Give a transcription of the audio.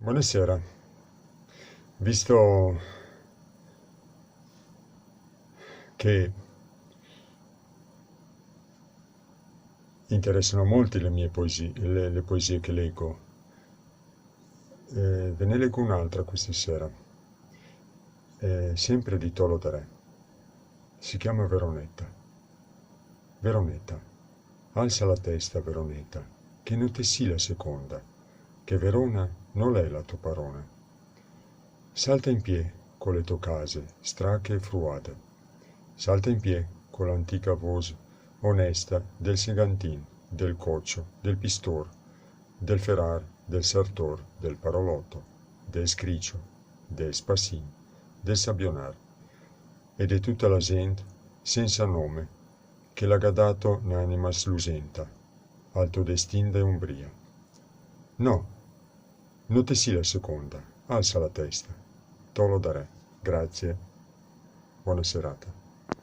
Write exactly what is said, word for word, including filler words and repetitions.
Buonasera. Visto che interessano molti le mie poesie, le, le poesie che leggo, eh, ve ne leggo un'altra questa sera, eh, sempre di Tolo Darè. Si chiama Veroneta. Veroneta, alsa la testa, Veroneta, che no te si la seconda, che Verona no l'è la to parona. Salta in piè co le to case, strache e fruade. Salta in piè co l'antica vos onesta del segantin, del cocio, del pistor, del ferar, del sartor, del paroloto, del scricio, del spasin, del sabionar e de tuta la zent sensa nome che la ga dato n'anima slusenta al to destin de Umbria. No, no te si la seconda, alsa la testa. Tolo Darè. Grazie. Buona serata.